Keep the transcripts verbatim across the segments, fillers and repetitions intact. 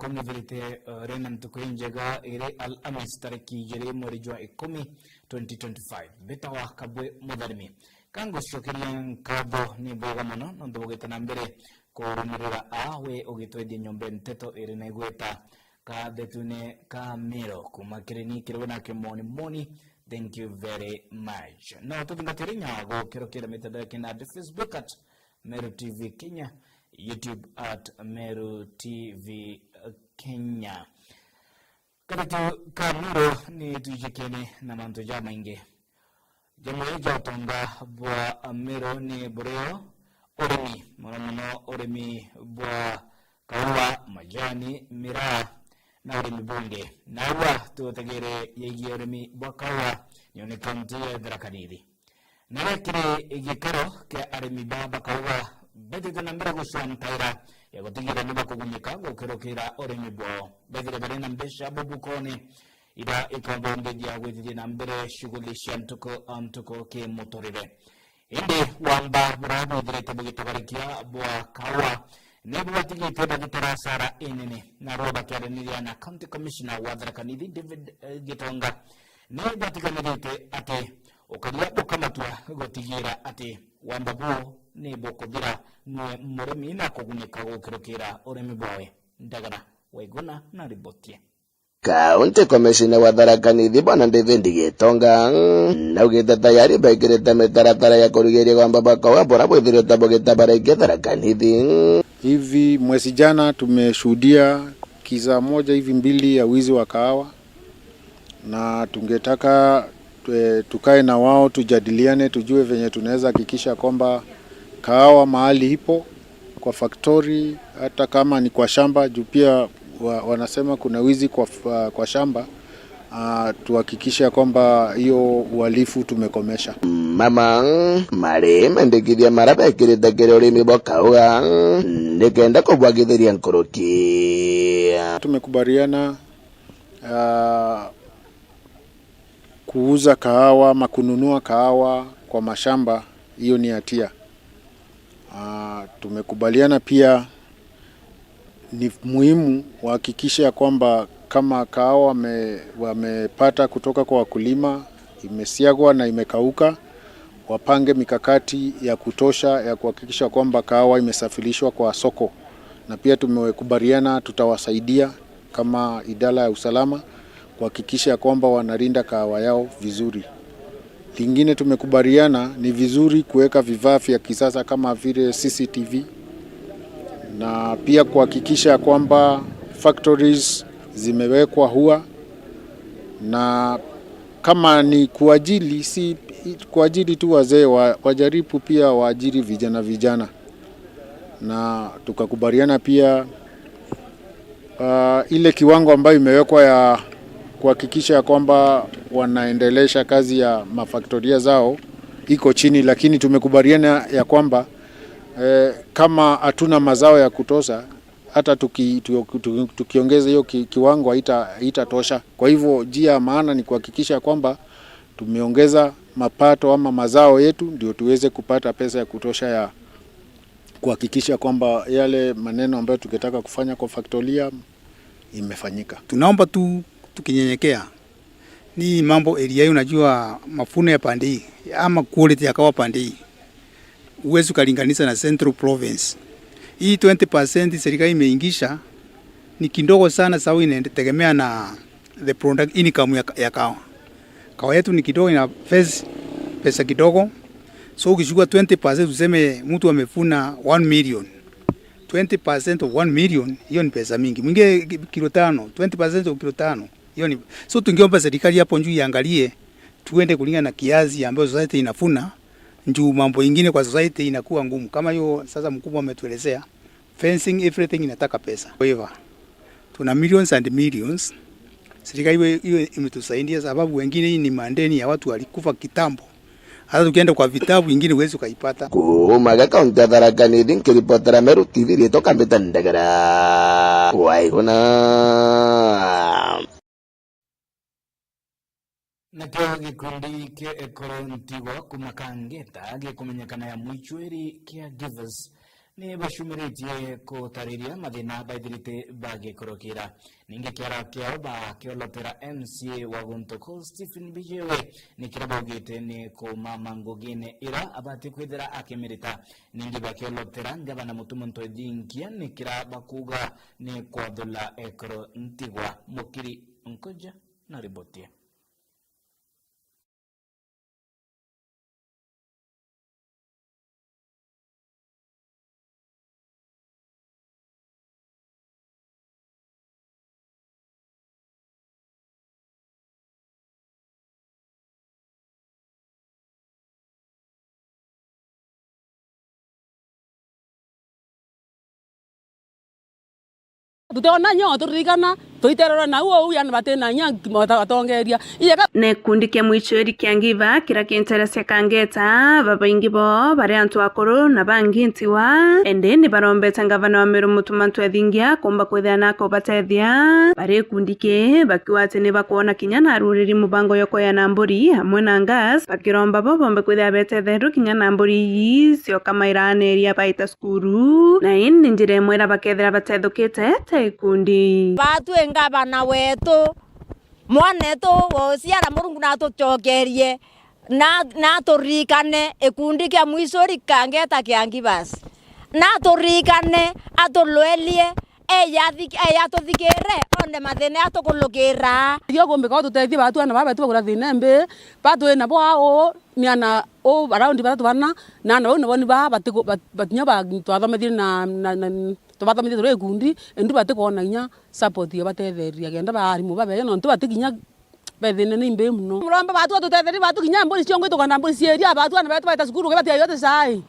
Nithirite, uh, rina ntuku injega iri Alhamis tariki ijiri mweri jwa ikumi, twenty twenty-five. Mbitawa Kabwe Mutharimi. Kangucokeria nkatho ni bwega mono nontu bugite na mbere kurumirira a we ugitwethia nyomba nteto iri na igweta Kathetune ka Miro. Kuma kiri ni kiri we na kimoni moni, thank you very much. No tuthingatire nyago kirukira mitandao ya kinandi, Facebook at Meru T V Kenya, YouTube at Meru T V Kenya. Kathito ka Meru ni twijikene na mantu jamaingi. Jamwe ja utonga bwa Meru ni burio urimi, mono mono urimi bwa kaua, majani, miraa na urimi bungi. Naua tutegere yegie urimi bwa kaua, niyo ni kaunti ya Tharaka Nithi. Na ria kiri gikaro kia arimi ba bakauga betite na mbere gucua ntaira ya gutigira ni bakugunyika gukirukira urimi bwao. Bethire bari na mbeca bubukone ira ikabombithia gwithithia na mbere shughuli cia ntuku o ntuku kimuturire. Indi wamba buria bwithirite bugitabarikia bwa kaua ni bwatigitie bagitara asara inene, naruo bakiaraniria na County Commissioner wa Tharaka Nithi David, eh, Gitonga, ni batiganirite ati ukaria bukamatua gutigira ati wamba buu ni bukuthira nwe murimi na kugunyika gukirukira urimi bwawe. Ndagara Waiguna na riboti. County Commissioner wa Tharaka Nithi Bwana David Gitonga naugite tayari baikirite mitaratara ya kurigiria wamba bwa kaua buria bwithirite bugitabarikia Tharaka Nithi. Hivi mwezi jana tumeshuhudia kisa moja hivi mbili ya wizi wa kahawa, na tungetaka, eh, tukae na wao tujadiliane, tujue venye tunaweza hakikisha kwamba kahawa mahali ipo kwa faktori, hata kama ni kwa shamba, juu pia wa-, wanasema kuna wizi kwa f-, kwa shamba. Ah, tuhakikishe ya kwamba hiyo uhalifu tumekomesha. Mama, mari mendekithia mara bekirite kiri urimi bwa kaua nikenda kubwagithiria nkuruki. Tumekubaliana, ah, kuuza kahawa ama kununua kahawa kwa mashamba, hiyo ni hatia. Ah, tumekubaliana pia ni muhimu wahakikishe ya kwamba kama kahawa wame-, wamepata kutoka kwa wakulima, imesiagwa na imekauka, wapange mikakati ya kutosha ya kuhakikisha kwamba kahawa imesafirishwa kwa soko. Na pia tumekubaliana tutawasaidia kama idara ya usalama kuhakikisha ya kwamba wanalinda kahawa yao vizuri. Lingine tumekubaliana ni vizuri kuweka vifaa vya kisasa kama vile C C T V, na pia kuhakikisha ya kwamba factories zimewekwa hua, na kama ni kuajiri, si kuajiri tu wazee, wa-, wajaribu pia waajiri vijana vijana. Na tukakubaliana pia, ah, ile kiwango ambayo imewekwa ya kuhakikisha ya kwamba wanaendelesha kazi ya mafaktoria zao iko chini, lakini tumekubaliana ya kwamba, eh, kama hatuna mazao ya kutosha, hata tuki-, tu-, tu-, tukiongeza hiyo ki-, kiwango haita-, haitatosha. Kwa hivyo njia ya maana ni kuhakikisha kwamba tumeongeza mapato ama mazao yetu, ndio tuweze kupata pesa ya kutosha ya kuhakikisha kwamba yale maneno ambayo tukitaka kufanya kwa faktoria imefanyika. Tunaomba tu tukinyenyekea, ni mambo area hii, unajua mafuno ya pande hii ama quality ya kahawa pande hii, huwezi ukalinganisha na Central Province. Hii twenty percent serikali imeingisha ni kidogo sana, sababu inategemea na the product income ya, ya kahawa. Kahawa yetu ni kidogo, ina face pesa kidogo. So ukichukua twenty percent, tuseme mtu amefuna one million. Twenty percent of one million, hiyo ni pesa mingi. Mwingie ki-, kilo tano, twenty percent of kilo tano, hiyo ni, so tungeomba serikali hapo juu iangalie, tuende kulingana na kiasi ambayo society inafuna, juu mambo ingine kwa society inakuwa ngumu. Kama hiyo sasa mkubwa ametuelezea, fencing, everything inataka pesa. Kwa hivyo, tuna millions and millions. Serikali iwe, iwe imetusaidia, sababu wengine hii ni madeni ya watu walikufa kitambo. Hata tukienda kwa vitabu ingine huwezi ukaipata. Kuuma ga kaunti ya Tharaka Nithi, nkiripotera Meru T V, riitwa Kambita Ndegera. Waiguna. Nakio gikundi kia Ekuru Ntigwa kuma Kangeta gikumenyekana ya Muichweri Caregivers ni bacumiritie gutariria mathina baithirite bagikurukira. Ningi kiara kiao bakiolotera M C A wa guntu kuu Stephen Bijiwe ni kiria baugite ni kumama ngugine ira abati kwithira akimirita. Ningi bakiolotera ngavana Mutuma Ntwethingia ni kiria bakuuga ni kwathula ekuru ntigwa. Mukiri Nkuja na riboti. Tutiona inya uturirikana, tuitererwe nau uu, yani batina inya bata-, batongeria. Iyeka. Ni gikundi kia Mwicwiri kia Ngiva kiria kinteresia Kangeta, babaingi bo bari antu akuru na bangi ntigwa. Indi ni barombete ngavana wa Meru Mutuma Ntwethingia kumba kwithira na kubatethia. Bari gikundi ki bakiuga ati ni bakwona kinya na ruriri mubango yo kweana mburi amwe na gas, bakiromba bo bombe kwithira betetherwe kinya na mburi ii cioka mairaneria baita cukuru, na ii ni njira imwe iria bakethira batethukite ta gikundi. Batwi ngavana wetu, mwanetu wa uciara, Murungu natucokerie, na, naturirikane gikundi kia Mwicwiri Kangeta kia Ngivas, naturirikane, atulwerie, eya athik-, eya atuthikire, one mathina atukulukira. Io kumbika ututethie, batwi ana baba betu bagura thina mbi, batwi nabo aa uu, ni ana uu around bathatu bana, na ana bau nabo ni baa batiku-, bat-, batinya ba-, twathomethire na, na, na, twathomethie turi gikundi, indi batikwona inya support ya batetheria kenda ba arimu babeja, nontu batikinya bethina ni mbi mono. Muromba batwi atutetherie, batwi kinya mburi ciongo itukona mburi cieria, batwi ana betu baita cukuru, gibati ayo ti cai.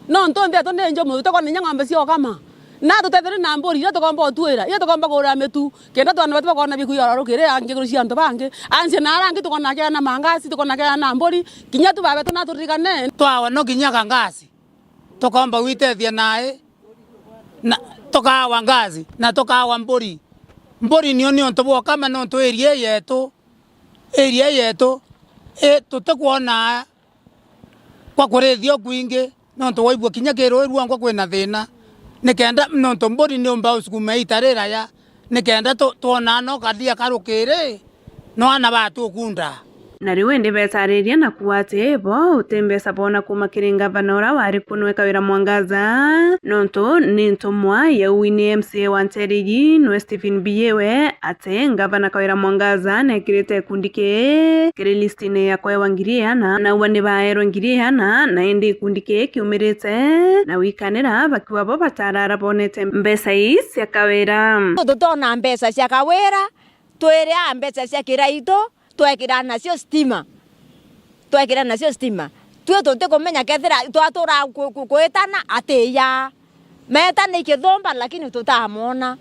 Nontu nthi yetu ni njumu, tutikona inya ng'ombe cia ukama. Na tutetherie na mburi iria tukomba utwira, iria tukomba kugura mitu, kenda twana betu bakona bikuya rukiri angi kuru cia antu bangi. Ancie na ara angi tukona keana mangasi, tukona keana mburi, kinya tu babetu na turirikane. Twawa no kinya kangasi, tukomba gwitethia nai, na tukawa ngasi, na tukawa mburi. Mburi nio ni untu bwa ukama, nontu area yetu, area yetu, i, tutikwona kwa kurithia ukwingi, nontu waigua kinya Kirui Ruangwa kwina thina, nikenda, nontu mburi ni umba usukuma ita riraya, nikenda tu-, twonaa no kathia karukiri, no ana batukunda. Na riu indi betariria na kuuga ati bo uti mbeca boona kuuma kiri ngavana uria wari ku nwe Kawira Mwangaza, nontu ni ntumwa ya uu ni M C A wa nteere iji nwe Stephen Bijiwe, ati ngavana Kawira Mwangaza neekirite gikundi kii kiri listine ya kwewa ngiri iana, na uu ni baerwe ngiri iana, na indi gikundi kii kiumirite na wikanira bakiuga bo batarara bonete mbeca ii cia Kawira. Tutona mbeca cia Kawira, twiria mbeca cia Kiraitu, twekira nacio stima. Twekira nacio stima. Twi tutikumenya kethira twatura ku-, ku-, kwitana atiya. Meeta ni kithumba, lakini tutamwona.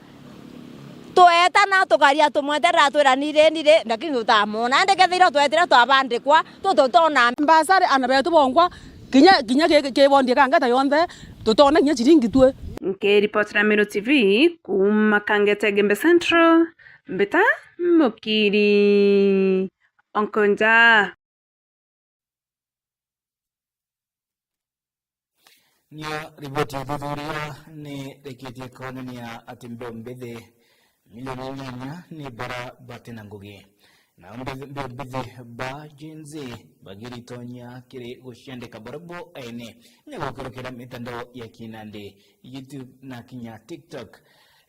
Tweetana tukaria tumweterera atwira ni ri, ni ri, lakini tutamwona. Indi kethira twetire twabandikwa, tu tutona. Mbasari ana betu bongwa, kinya, kinya ki, ki, ki bondi ya Kangeta yonthe, tutona kinya ciringi twi. Nkiripotera Meru T V kuuma Kangeta Igembe Central, Mbita Mukiri Onkonja. Nio riboti ya uthuthuria ni rikitie kwonania ati mbeu mbithi milioni inyanya ni bara bati na ngugi. Nao mbithi, mbeu mbithi ba Gen Z bagiritonya kiri guciandika bora bo ene, inya gukurukira mitandao ya kinandi, YouTube na kinya TikTok.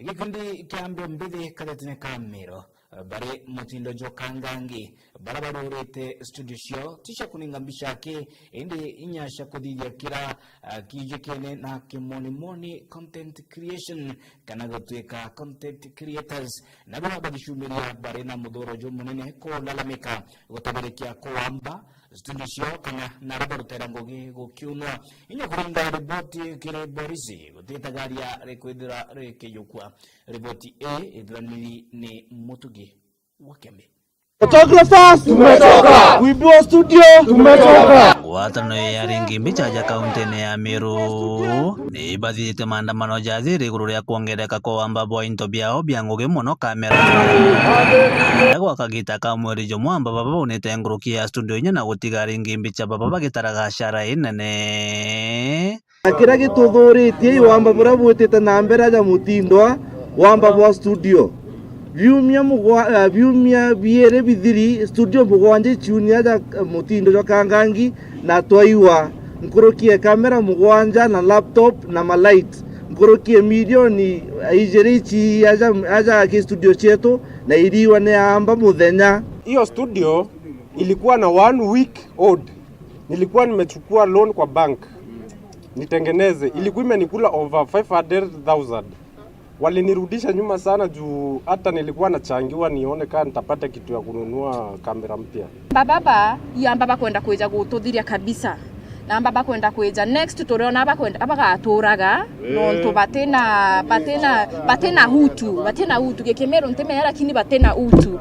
Gikundi kia mbeu mbithi kagatine ka Meru bari mutindo jwa kangangi, bara barurite studio ciao ti cia kuninga mbica aki, indi inya cia kuthithia kira, ah, kiijikene na kimonimoni, content creation, kana gutwika content creators. Nabo bagicumiria bari na muthuro jumunene kulalamika, gutabirikia kuamba studio ciao, kana nari barutera ngugi gukiunwa. Inya kuringa riboti kiri borisi, guti itagaria rikwithira rikiyukua. Riboti ii ithuraniri ni Mutugi wa Kiambi. Photographers, tumechoka. Kuibiwa studio, tumechoka. Ngwataniro ya aringi mbicha ja kauntine ya Meru ni ibathithite maandamano ja thiri iguru ria kwongereka kwa wamba bwa into biao bia ngugi mono kamera. Gwa kagita ka mweri jumwe, amba baba baunite nguruki ya studio inya na gutiga aringi mbicha baba bagitaraga ashara inene. Na kiria gituthuritie i wamba buria bwitite na mbere aja Mutindwa, wamba bwa studio. Biumia mugwa-, eh, biumia biiri bithiri, studio mugwanja ichiuni aja, eh, Mutindwa jwa Kangangi, na twaigua nkuruki e kamera mugwanja na laptop na malight, nkuruki e milioni ijiri ichi aja, aja ki studio cietu, na iriwa ni amba muthenya. Hiyo studio ilikuwa na one week old. Nilikuwa nimechukua loan kwa bank nitengeneze, ilikuwa imenikula over five hundred thousand. Walinirudisha nyuma sana juu hata nilikuwa nachangiwa nione kaa nitapata kitu ya kununua kamera mpya. Baba ba, iyo amba bakwenda kwija gututhiria kabisa. Na amba bakwenda kwija next, turiona bakwenda, bagaturaga, nontu batina, batina, batina utu, batina utu. Gikimiru ntimenya, lakini batina utu.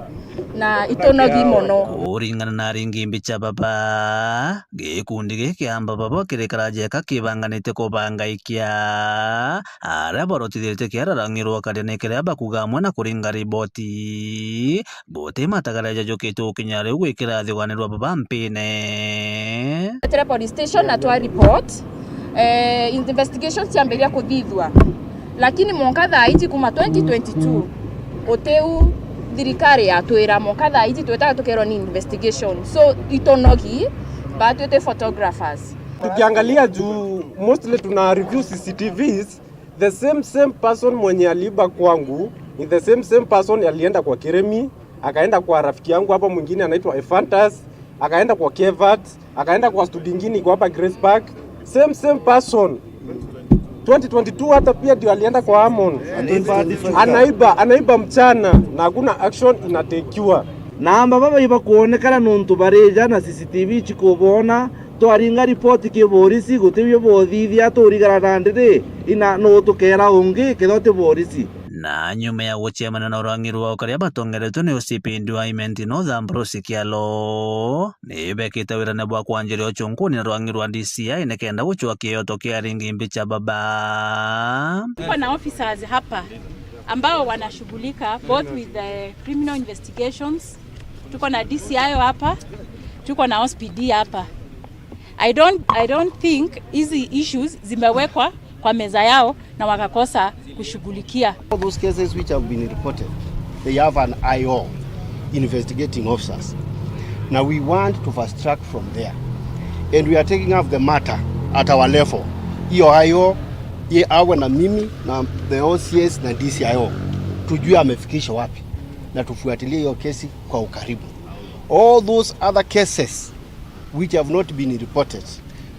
Na itonogi mono. Kuringana na aringi mbicha baba, gikundi giki kia amba baba kiri karaja eka kibanganite kubangaikia aria barotithiritue kiararang'irwa karia ni kiria bakuga amwe na kuringa riboti. Guti matagaria jajukitwe gukinya riu gwikira thiganirwa baba mpine. Twetere police station na twa report, eh, investigations ciambiria kuthithua. Lakini mwanka thaa iji kuma twenty twenty-two, utiu thirikari yatwira, mwanka thaa iji twitaga tukerwa ni investigation. So, itonogi, batwite photographers. Tukiangalia juu, mostly tuna review C C T Vs, the same, same person mwenye aliiba kwangu, ni the same, same person alienda kwa Kiremi, akaenda kwa rafiki yangu hapa mwingine anaitwa Efantas, akaenda kwa Kevat, akaenda kwa studio ingine iko hapa Grace Park. Same, same person. Twenty twenty-two hata pia ndio alienda kwa Amon. Anaiba, anaiba mchana na hakuna action inatekiwa. Na amba baba ibakuonekana nontu barija na C C T V chikubona, twaringa ripoti ki borisi, guti bio bothithia, turigara na ndiri, ina no tukera ungi, kethira ti borisi. Na nyuma ya gucemania na urangi rwa ukaria batongeretwe ni O C P wa Imenti North Ambrose Kialo, ni bekite wirane bwa kwanjiria uchunkuni na urangi rwa D C I nikenda gucua kioto kia aringi mbicha baba. Tuko na officers hapa ambao wanashughulika both with the criminal investigations. Tuko na D C I hapa, tuko na O C P D hapa. I don't, I don't think hizi issues zimewekwa kwa meza yao na wakakosa kushughulikia. All those cases which have been reported, they have an I O investigating officers. Now we want to fast track from there. And we are taking up the matter at our level. Hiyo I O, ye awe na mimi, na the O C S na D C I O. Tujue amefikisha wapi. Na tufuatilie hiyo kesi kwa ukaribu. All those other cases which have not been reported,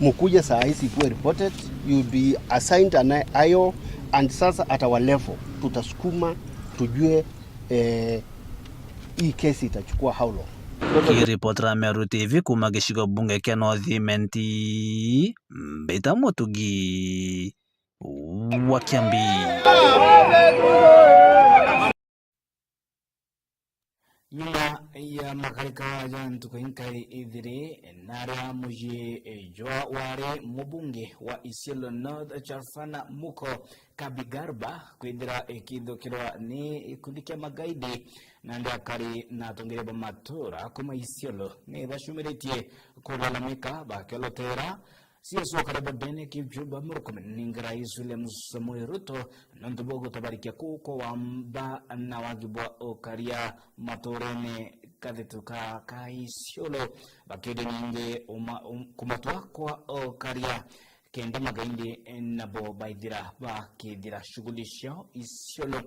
mukuje saa hizi ikuwe reported, you will be assigned an I O, and sasa at our level tutasukuma tujue, eh, hii kesi itachukua how long. Kiripotera Meru T V kuma gicigo bunge kia North Imenti, Mbita Mutugi wa Kiambi. Nyuma ya makarika ja ntuku inkai ithiri, naria mucii jwa wari mubunge wa Isiolo North, Charfana Muko Kabi Garba, kwithira ikithukirwa ni gikundi kia magaidi, nandi akari na atongeria ba matura kuma Isiolo ni bacumiritie kulalamika bakiolotera C S O Kareba Dene Kipchumba Murkomen ninga Rais William Samoei Ruto nontu bwa gutabarikia kuu kwa wamba na wagi bwa ukaria maturene kathitu ka, ka Isiolo, bakiuria ningi uma-, um-, kumatwa kwa ukaria kenda magaidi nabo baithira bakithira shughuli ciao Isiolo.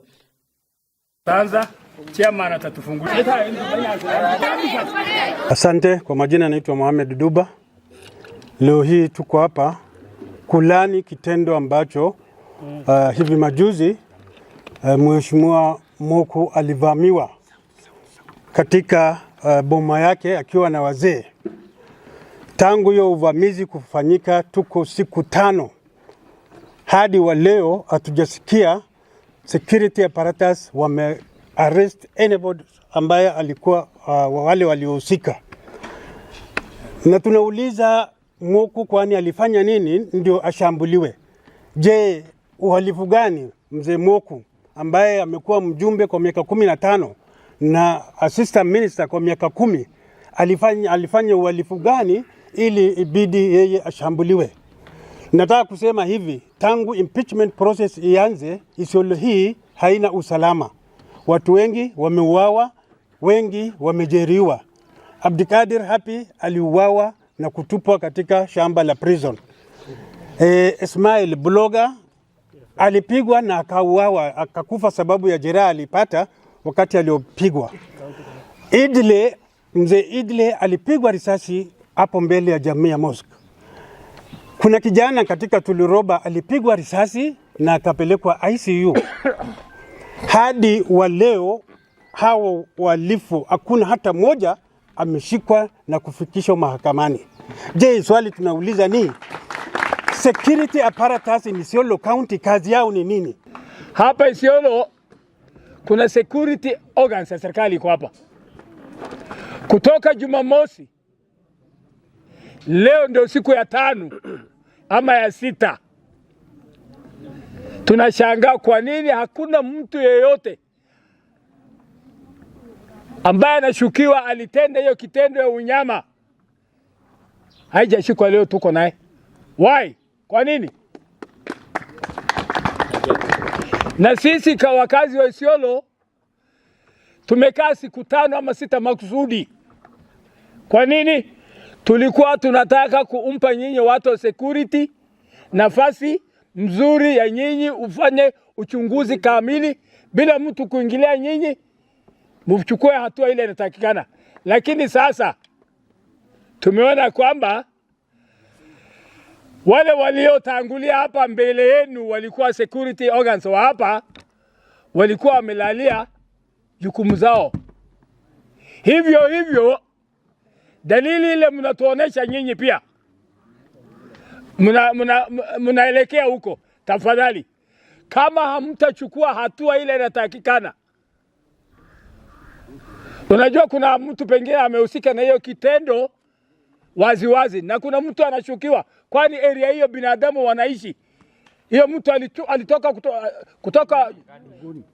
Tanza, chairman atatufungulia. Asante, kwa majina naitwa Mohamed Duba. Leo hii tuko hapa kulaani kitendo ambacho, uh, hivi majuzi, uh, Mheshimiwa Moku alivamiwa katika, uh, boma yake akiwa na wazee. Tangu hiyo uvamizi kufanyika, tuko siku tano. Hadi wa leo hatujasikia security apparatus wame arrest anybody ambaye alikuwa, uh, wale waliohusika. Na tunauliza Moku, kwani alifanya nini ndio ashambuliwe? Je, uhalifu gani mzee Moku ambaye amekuwa mjumbe kwa miaka kumi na tano na assistant minister kwa miaka kumi, alifanya, alifanya uhalifu gani ili ibidi yeye ashambuliwe? Nataka kusema hivi, tangu impeachment process ianze, Isiolo hii haina usalama. Watu wengi wameuawa, wengi wamejeruhiwa. Abdikadir Hapi aliuawa na kutupwa katika shamba la prison. Eh, Ismail blogger alipigwa na akauawa, akakufa sababu ya jeraha alipata wakati aliopigwa. Idle, mzee Idle alipigwa risasi hapo mbele ya Jamia Mosque. Kuna kijana katika Tuluroba alipigwa risasi na akapelekwa I C U. Hadi wa leo, hao wahalifu hakuna hata mmoja ameshikwa na kufikishwa mahakamani. Je, swali tunauliza ni, security apparatus in Isiolo County, kazi yao ni nini? Hapa Isiolo kuna security organs ya serikali iko hapa. Kutoka Jumamosi, leo ndio siku ya tano ama ya sita. Tunashangaa kwa nini hakuna mtu yeyote ambaye anashukiwa alitenda hiyo kitendo ya unyama haijashikwa leo tuko naye. Why? Kwa nini? Na sisi ka wakazi wa Isiolo tumekaa siku tano ama sita makusudi. Kwa nini? Tulikuwa tunataka kumpa nyinyi watu wa security nafasi mzuri ya nyinyi ufanye uchunguzi kamili bila mtu kuingilia nyinyi, mchukue hatua ile inatakikana. Lakini sasa tumeona kwamba wale waliotangulia hapa mbele yenu walikuwa security organs wa hapa, walikuwa wamelalia jukumu zao. Hivyo hivyo, dalili ile mnatuonesha nyinyi pia mna, mna, mnaelekea huko. Tafadhali, kama hamtachukua hatua ile inatakikana, unajua kuna mtu pengine amehusika na hiyo kitendo wazi wazi, na kuna mtu anashukiwa, kwani area hiyo binadamu wanaishi? Hiyo mtu alitu-, alitoka kuto-, kutoka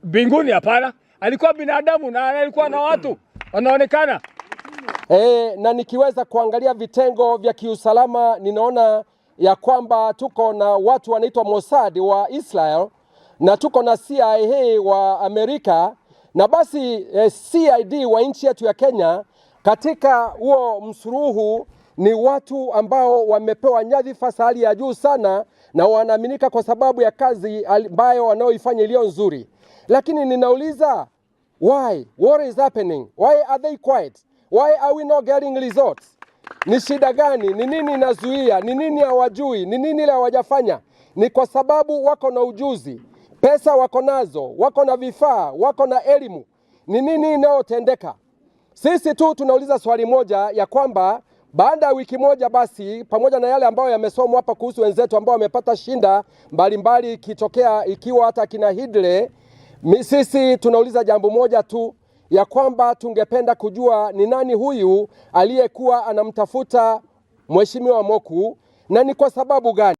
mbinguni? Hapana, alikuwa binadamu na alikuwa na watu wanaonekana. E, na nikiweza kuangalia vitengo vya kiusalama, ninaona ya kwamba tuko na watu wanaitwa Mossad wa Israel na tuko na C I A wa Amerika, na basi, eh, C I D wa nchi yetu ya Kenya. Katika huo msuruhu ni watu ambao wamepewa nyadhifa za hali ya juu sana na wanaaminika kwa sababu ya kazi ali-, ambayo wanaoifanya iliyo nzuri. Lakini ninauliza, why? What is happening? Why are they quiet? Why are we not getting results? Ni shida gani? Ni nini inazuia? Ni nini hawajui? Ni nini ile hawajafanya? Ni kwa sababu wako na ujuzi, pesa wako nazo, wako na vifaa, wako na elimu. Ni nini inayotendeka? Sisi tu tunauliza swali moja, ya kwamba baada ya wiki moja basi, pamoja na yale ambayo yamesomwa hapa kuhusu wenzetu ambao wamepata shinda mbalimbali, ikitokea ikiwa hata kina Hidley, mi-, sisi tunauliza jambo moja tu, ya kwamba tungependa kujua ni nani huyu aliyekuwa anamtafuta Mheshimiwa Moku na ni kwa sababu gani.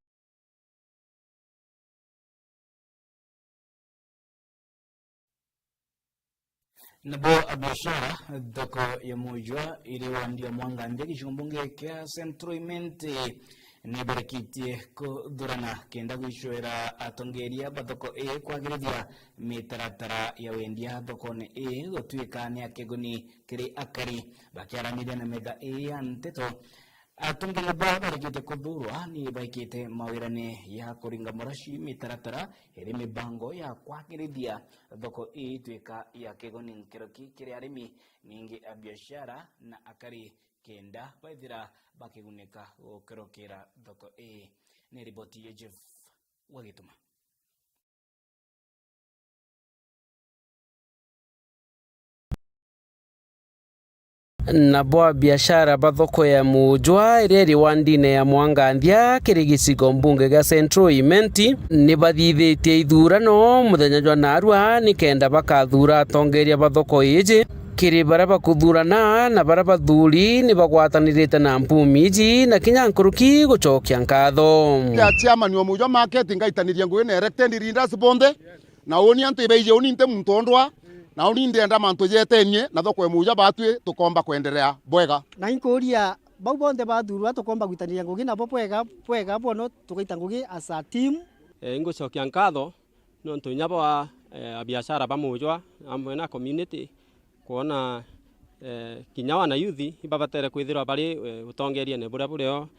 Nabo abiashara thoko ya Mujwa iri wandi ya Mwangandia gicigo mbunge kia Central Imenti nibarikitie kuthurana kenda gwicwera atongeria ba thoko ii kwagirithia mitaratara ya wendia thokone ii gutwika ni ya kiguni kiri akari. Bakiaraniria na metha ii ya nteto, atongeria ba barikite kuthurwa ni baikite mawirane ya kuringa muraci mitaratara iri mibango ya kwagirithia thoko ii itwika ya kiguni nkuruki kiri arimi, ningi abiashara na akari kenda baithira bakigunika gukurukira thoko ii. Ni riboti ya Jeff Wagituma. Nabo abiashara ba thoko ya Mujwa iria iri wandine ya Mwangandia kiri gicigo mbunge gia Central Imenti ni bathithitie ithurano muthenya jwa narua nikenda bakathura atongeria ba thoko iji. Kiri baria bakuthurana na baria bathuri ni bagwatanirite na mpumi iji na kinya nkuruki gucokia nkatho. Kia chairman wa Mujwa Market ngaitaniria ngugi na elected leaders bonthe, na uni antu ibaiji uni nte muntu ondwa, na uni ndienda mantu jetenie na thoko ya Mujwa batwi tukomba kwenderea bwega. Na inkuria Bau bonthe bathurwa tukomba gwitaniria ngugi nabo bwega, bwega bono tugaita ngugi as a team. Eh, ingucokia nkatho nontu inya bwa, eh, abiashara ba Mujwa amwe na community kwona, eh, kinya wana youth ibabatere kwithirwa bari, eh, utongeriene buria burio,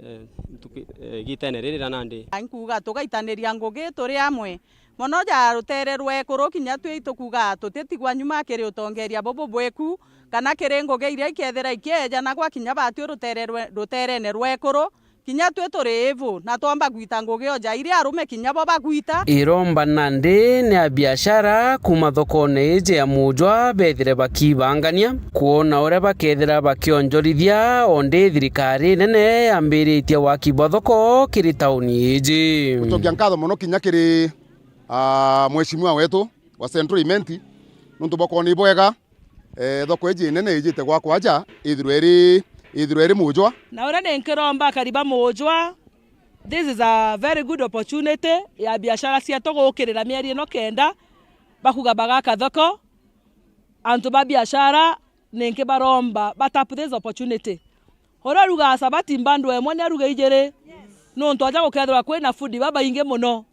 eh, ntuki-, eh, igitene riri ria nandi. Nkuuga tugaitaniria ngugi turi amwe mono ja rutere rwa ekuru, kinya twi tukuuga tutitigwa nyuma kiri utongeria bubu bweku, kana kiri ngugi iria ikethira ikieejanagwa kinya batwi rutere rwe-, ruterene rwa ekuru, kinya twi turi ivu, na twomba gwita ngugi o ja iria arume kinya bo bagwita. Iromba nandi ni abiashara kuuma thokone iji ya Mujwa bethire bakibangania, kwona uria bakethira bakionjorithia, o ndi thirikari nene yambiritie waki bwa thoko kiri tauni iji. Gucokia nkatho mono kinya kiri, ah, mheshimiwa wetu wa Central Imenti, nontu bwa kwona ibwega, eh, thoko iji nene ijite gwakwa aja, ithirwe iri, ithirwe iri Mujwa. Na uria ni nkiromba akari ba Mujwa, this is a very good opportunity ya biashara cietu gukirira mieri ino kenda, bakuga bagaka thoko, antu ba biashara ni nkibaromba ba tap this opportunity. Uria urugaa sabati mbandu emwe ni aruga ijiri. Nontu aja gukethirwa kwina fundi babaingi mono.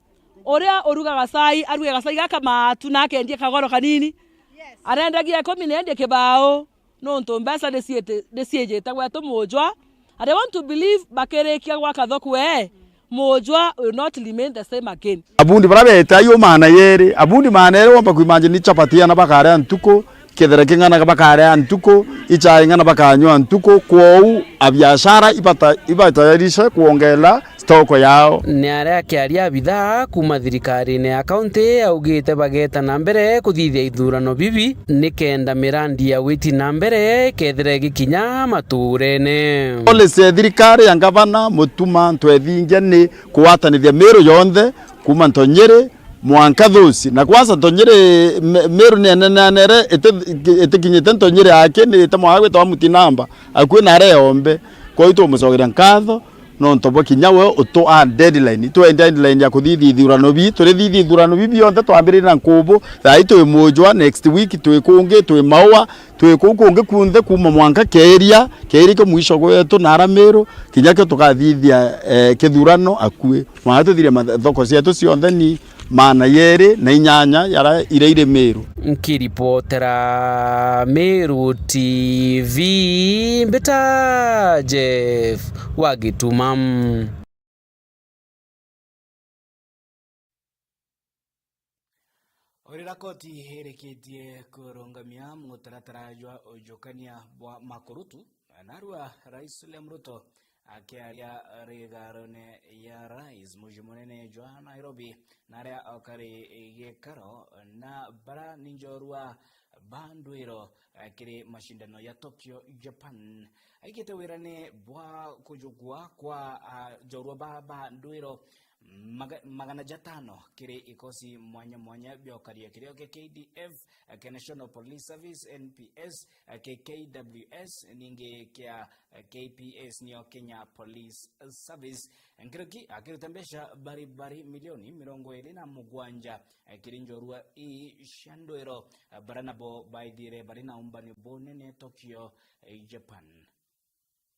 Uria urugaga cai, aruge gacai gaka maatu na akendie kagoro kanini. Arendagia ikumi na endie kibao. Nontu mbeca ni ciiti-, ni ciijite gwetu Mujwa. And I want to believe bakirikia gwaka thoko ee, Mujwa will not remain the same again. Abundi baria beete ai u maana yeri, abundi maana yeri womba kwimagine ni chapati ana bakaria ntuku, kithera king'ana bakaria ntuku, ichai ng'ana bakanyua ntuku, kwou abiashara ibata-, ibatayarishe kwongela stoko yao. Ni aria akiaria abithaa kuuma thirikarine ya kaunti augite bageeta na mbere kuthithia ithurano bibi nikenda mirandi ya witi na mbere ikethira igikinya maturene. Policy ya thirikari ya ngavana Mutuma M'Ethingia ni kugwatanithia Meru yonthe kuuma Ntonyiri mwanka Thusi. Na kwanza Ntonyiri, Me-, Meru ni enenanere iti-, itikinyite Ntonyiri aki ni ite mwaka gwitawa Mutinamba akui na aria yombe. Kwou tumucokeria nkatho nontu bwa kinya we utu a deadline. Itwe deadline ya kuthithia ithurano bii, turithithia ithurano bii bionthe twambiririe na Nkubu, thaa ii twi Mujwa, next week twi kungi, twi Maua, twi kuu kungi kunthe kuuma mwanka Keeria, Keeria ki mwisho gwetu na ara Meru, kinya kio tukathithia, eh, kithurano akui. Mwanka tuthirie matha-, thoko cietu cionthe ni maana yeri na inyanya yara iria iri Meru. Nkiripotera Meru T V, mbita Jeff wa Gituma. Urira koti irikitie kurungamia mutaratara jwa ujukania bwa makurutu, narua Rais William Ruto akiaria rigarone ya Rais mucii munene jwa Nairobi, na aria okari gikaro na bara ni njorua ba ndwiro, eh, kiri mashindano ya Tokyo, Japan. Aikite wirane bwa kujukua kwa, ah, njorua ba, ba ndwiro maga-, magana jatano kiri ikosi mwanya mwanya bia ukaria kirio kia K D F, eh, kia National Police Service, N P S, eh, kia K W S, ningi kia, eh, K P S, nio Kenya Police Service. Nkuruki akiruta mbeca bari bari milioni mirongo iri na mugwanja, eh, kiri njorua ii cia ndwiro, eh, bara nabo baithire bari na umbani bunene Tokyo, eh, Japan.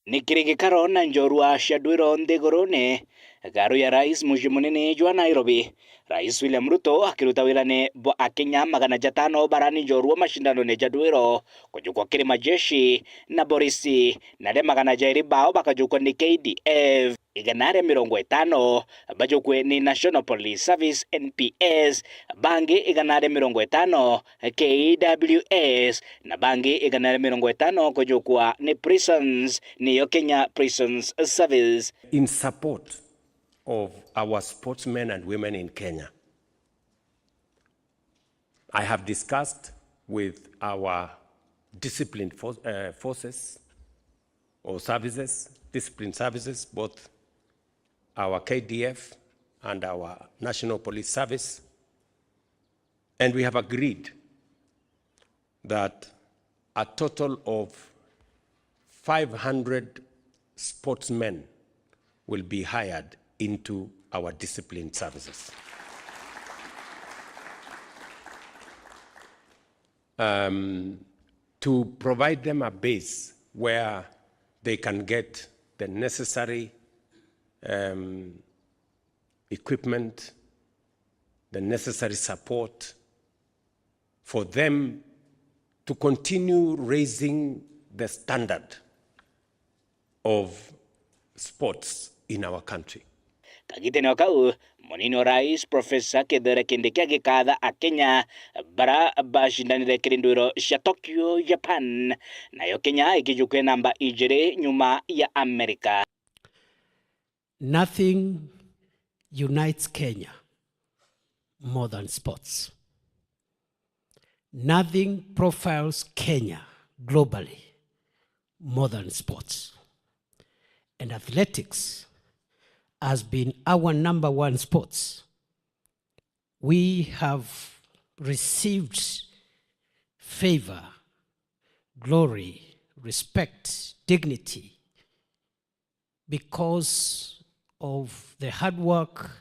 Ni kiri gikaro na njorua cia ndwiro nthigurune, garu ya Rais mucii munene jwa Nairobi, Rais William Ruto akiruta wirane bwa Akenya magana jatano bara ni njorua mashindanone ja ndwiro kujukwa kiri majeshi na borisi, na aria magana jairi bao bakajukwa ni K D F. Igana ria mirongo itano bajukwe ni National Police Service, N P S, bangi igana ria mirongo itano K W S, na bangi igana ria mirongo itano kujukwa ni Prisons, niyo Kenya Prisons Service. In support of our sportsmen and women in Kenya, I have discussed with our disciplined for-, uh, forces or services, disciplined services, both our K D F and our National Police Service, and we have agreed that a total of five hundred sportsmen will be hired into our disciplined services. Um, to provide them a base where they can get the necessary, um, equipment, the necessary support for them to continue raising the standard of sports in our country. Kagitene o kau, munini wa rais Professor Kithure Kindiki agikatha Akenya bara bacindanire kiri ndwiro cia Tokyo, Japan, nayo Kenya ikijukua namba ijiri nyuma ya Amerika. Nothing unites Kenya more than sports. Nothing profiles Kenya globally more than sports. And athletics has been our number one sports. We have received favor, glory, respect, dignity because of the hard work,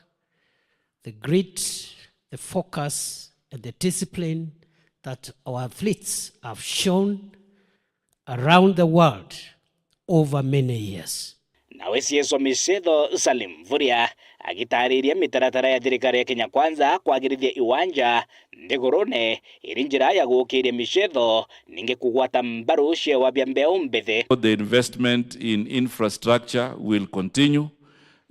the grit, the focus, and the discipline that our athletes have shown around the world over many years. Nawe Cieso Micetho Salim Mvurya agitaariria mitaratara ya thirikari ya Kenya Kwanza kwagirithia iwanja nthigurune iri njira ya guukiria micetho, ningi kugwata mbaru ciewa bia mbeu mbithi. The investment in infrastructure will continue,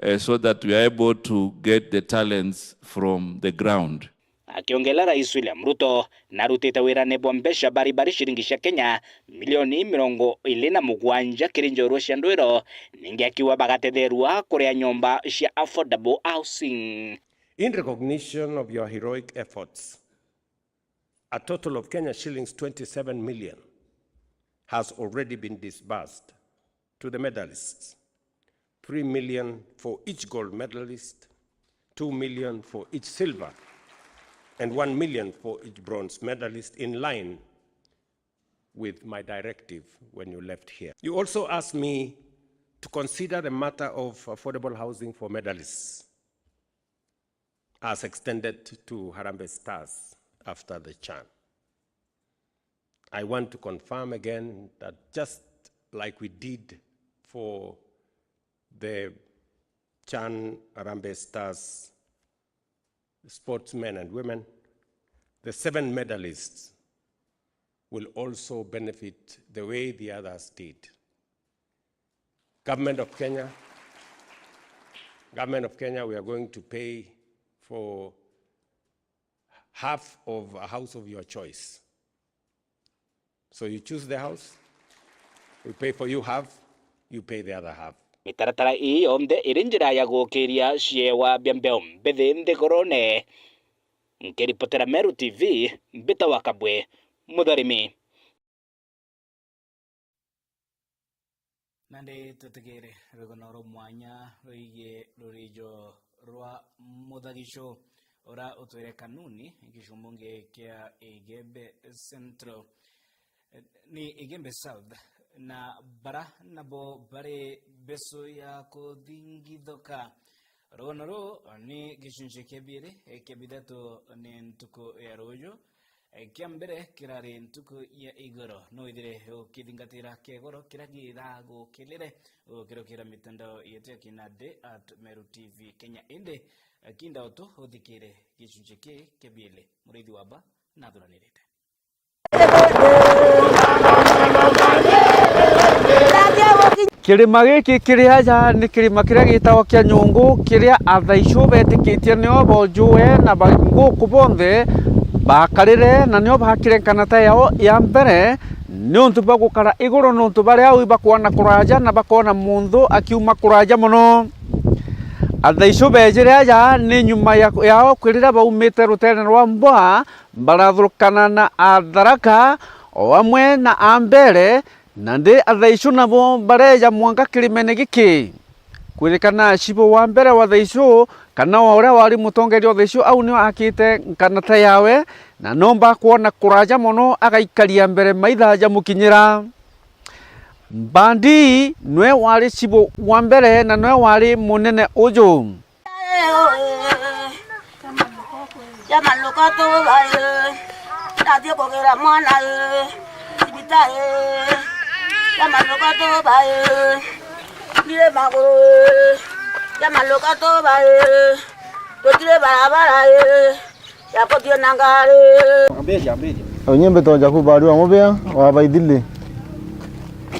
eh, so that we are able to get the talents from the ground. Akiongeera Rais William Ruto narutite wirane bwa mbeca bari bari ciringi cia Kenya milioni mirongo iri na mugwanja kiri njorua cia ndwiro, ningi akiuga bagatetherua kuria nyomba cia affordable housing. In recognition of your heroic efforts, a total of Kenya shillings twenty-seven million has already been disbursed to the medalists, three million for each gold medalist, two million for each silver, and one million for each bronze medalist, in line with my directive when you left here. You also asked me to consider the matter of affordable housing for medalists as extended to Harambee Stars after the CHAN. I want to confirm again that just like we did for the CHAN Harambee Stars sportsmen and women, the seven medalists will also benefit the way the others did. Government of Kenya, Government of Kenya, we are going to pay for half of a house of your choice. So you choose the house, we pay for you half, you pay the other half. Mitaratara ii yonthe iri njira ya guukiria ciewa bia mbeu mbithi nthigurune. Nkiripotera Meru T V, mbitawa Kabwe Mutharimi. Nandi tutigire rugano rwa mwanya rwigii rurijo rwa Muthagicu, uria utwire Kanuni, gicumbunge kia Igembe Central, ni Igembe South, na bara nabo bari mbecu ya kuthingithoka. Rugano ruu ni gicunci kia biiri kia bithatu ni ntuku ya ruuju. Kia mbere kirari ntuku ya igoro. No withire ukithingatira kia igoro kiria githagukirire ukirukira mitandao yetu ya kinandi at Meru T V Kenya. Indi kinda utu uthikire gicunci kii kia biiri. Muriithi wa mba nathuranirite. Kirima giki kiri aja ni kirima kiria gitagwa kia Nyungu, kiria athaicu betikitie nio bonjue na banguku bonthe bakarire, na nio bakire nkanata yao ya mbere, niuntu bwa gukara iguru, niuntu bari au ibakwona kuraja na bakona muntu akiuma kuraja mono. Athaicu bejire aja ni nyuma ya, yao kwi riria baumite ruteere rwa Mbwa, barathurukana na Atharaka o amwe na Ambere, nandi athaicu nabo bareeja mwanka kirimene giki. Kwirikana Cibo wa mbere wa thaicu, kana o uria wari mutongeria o thaicu, au nio akite nkanata yawe, na nomba kwona kuraja mono agaikaria mbere maitha jamukinyira. Mbandi nwe wari Cibo wa mbere na nwe wari munene uju. Ya maluko tu bai, ndathie kugira mwana ii, cibitari. Yamanuka tuba ii, ndire maguru ii, yamanuka tuba ii, tutire barabara ii, ya kuthii na ngari. Ambiriria, ambiriria. Unyie mbitwa Jakubu Bariwa Mubia wa Baithili.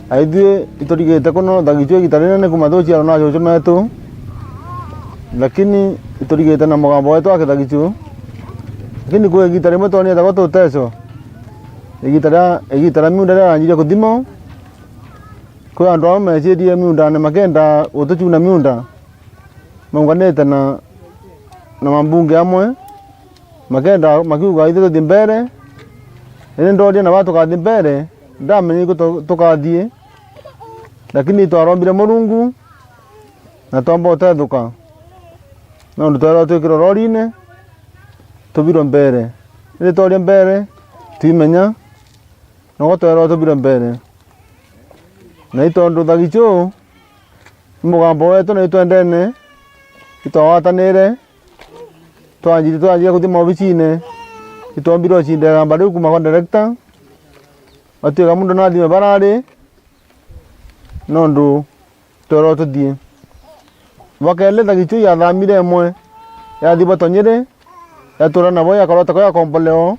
Aithwi iturigite kuno Thagichu igita rinene kuma thuciarwa na acucu metu, lakini iturigite na mugambo wetu wa Kithagichu. Lakini kwi igita rimwe twonire ta gwa tutecwa. Igita ria, igita ria miunda riaranjirie kuthimwa, kwi antu amwe mecirie miundane makenda gutucuna miunda, maunganite na, na mambunge amwe, makenda, makiuga ithe tuthi mbere. Indi ndooria na ba tukathi mbere, ndamenya iku tu-, tukathii, lakini twarombire Murungu na twomba utethuka, nondu twerwa twikirwe rorine, tubirwe mbere. Indi tworia mbere, twimenya, nogwe twerwa tubirwe mbere. Na i tondu Thagichu ni mugambo wetu, na itwendene, itwagwatanire, twanjiri, twanjire kuthi maobicine, itwombire ucindira igamba riu kuma kwa director, atuika muntu nathime barari, nondu twerwa tuthii. Bwa keri, Thagichu yathamire imwe, yathi bwa Tonyiri, yatura nabo, yakorwa tako ya komboleo,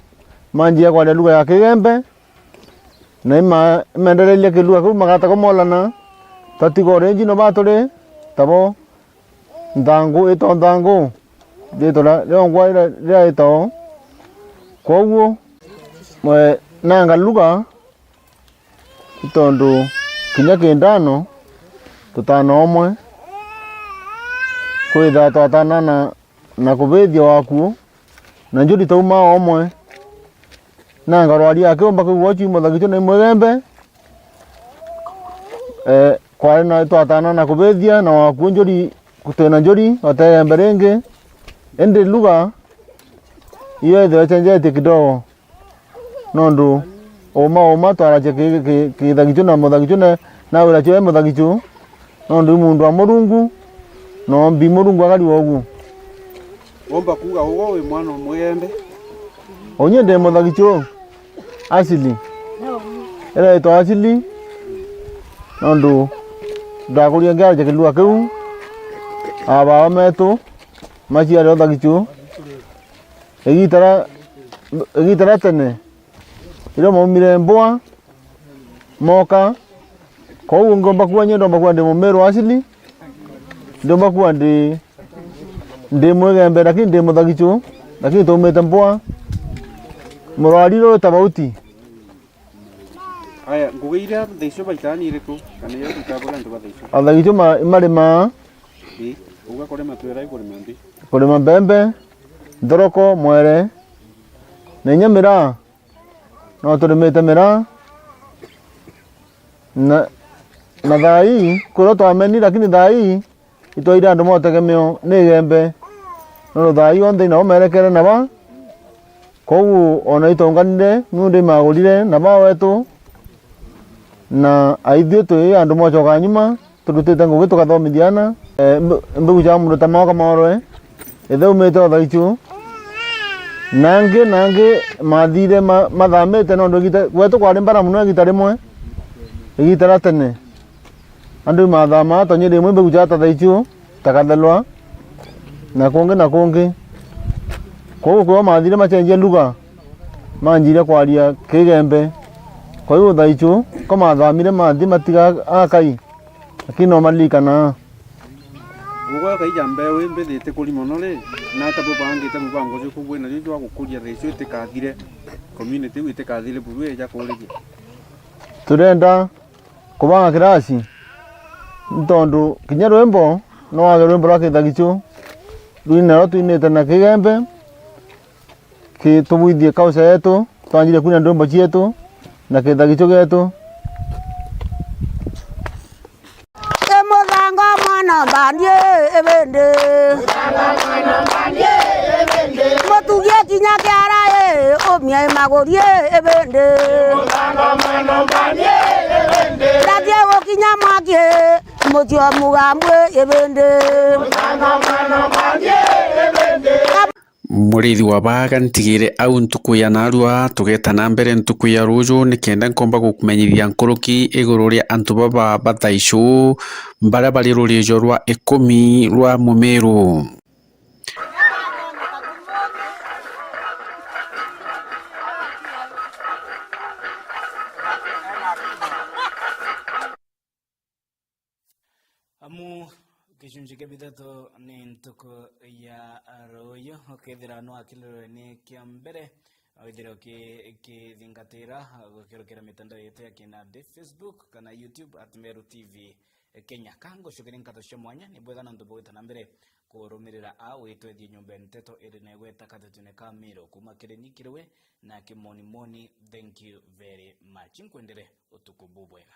manjia kwaria lugha ya Kigembe, na ima-, imeendereria kilugha kiu magata kumolana, tatiga urinji no baturi tabo nthangu ito nthangu, riitwa ria, riongwa riria, riria itao. Kwoguo, mwe, nanga lugha, ni tondu kinya kindano tutana umwe, kwitha twatana na, na kubithia wakuo, na njuri tauma umwe. Na ngarwaria akiumba kiu gwochi Muthagichu na imwigembe. Eh, kwari na twatana na kubithia na wakuo njuri, twina njuri, otegembe ringi. Indi lugha iyo ithirwa ichenjetie kidogo. Nondu uma uma twaracia ki, ki, Kithagichu na Muthagichu na, na wira cio e Muthagichu, nondu i muntu wa Murungu, no mbi Murungu akari wa uguo. Womba kuuga uguo wi mwana o Mugembe? Unyie ndi Muthagichu asili. Ira itwa asili, nondu ndakuria ngiaracia kilugha kiu, abao metu maciari o Thagichu. Igita ria, igita ria tene, riria maumire mbua, moka. Kwou ngomba kuwa nyie, ndomba kuwa ndi Mumiru asili, ndomba kuwa ndi, ndi Mwigembe, lakini ndi Muthagichu, lakini tumite mbua. Murwari ruri tabauti. Aya, ngugi iria thaicio baitaga ni iriku? Kana iria tuitaga buri antu ba thaicio? Athagicio ma-, marimaa. Ii, uga kurima twira i kurima mbi. Kurima mbembe, nthoroko, mwere, na inya miraa. No turimite miraa. Na, na thaa ii, kuria twameni, lakini thaa ii, itwaire andu motegemeo ni Igembe, nontu thaa ii onthe inao merekere na ba. Kwou ona itonganire, miunda imagurire na ba wetu, na aithui twi andu mocoka nyuma, turutite ngugi tukathomithia ana. Eh, mb-, mbigu cia muntu ta Maoka Maorwe, ithe umite o Thaichu, na angi, na angi mathire ma-, mathamite, nontu igita, gwetu kwari mbara muno igita rimwe, igita ria tene. Andu imathamaa, tonye rimwe mbigu ciata Thaichu, ta Kathelwa, na kungi na kungi. Kwou kwio mathire macenjia lugha, manjire kwaria Kigembe. Kwou Thaichu, ko mathamire mathi matiga akai, lakini no malirikanaa. Ugo kaija mbeu imbithite kuri mono ri, na ata bubangite mubango juku bwina ju jwa gukuria Thaichu itikathire, community iu itikathire buru ija kuriria? Turenda kubanga kirasi, ni tontu kinya rwimbo no wage rwimbo rwa Kithagichu, rwinero twinite na Kigembe, ki-, tubwithie culture yetu, twanjire kwina ndwimbo cietu na Kithagichu gietu. Imuthango mwana mbandi ibindi. Mutugie kinya kiara i, umia i maguri ibindi. Ndathie gukinya mwaki, mucio mugambwi ibindi. Murithi wa baga, ntigire au ntuku ya narua, tugeta na mbere ntuku ya ruju, nikenda nkomba gukumenyithia nkuruki iguru ria antu baba bathaicu baria bari rurijo rwa ikumi rwa Mumiru. Amu gicunci kia bithatu ni ntuku ya ruuyu, ukethira nwakilirwe ni kia mbere, withire uki-, ukithingatira gukerukira mitandao yetu ya kinandi, Facebook kana YouTube at Meru T V Kenya. Ka ngucokerie nkato cia mwanya, ni bwega nontu bwa gwita na mbere kurumirira a witwethie nyumba ya nteto iri na igweta katetune ka Meru. Kuma kiri ni kiri we na kimonimoni, thank you very much. Nkwendere utuku bubwega.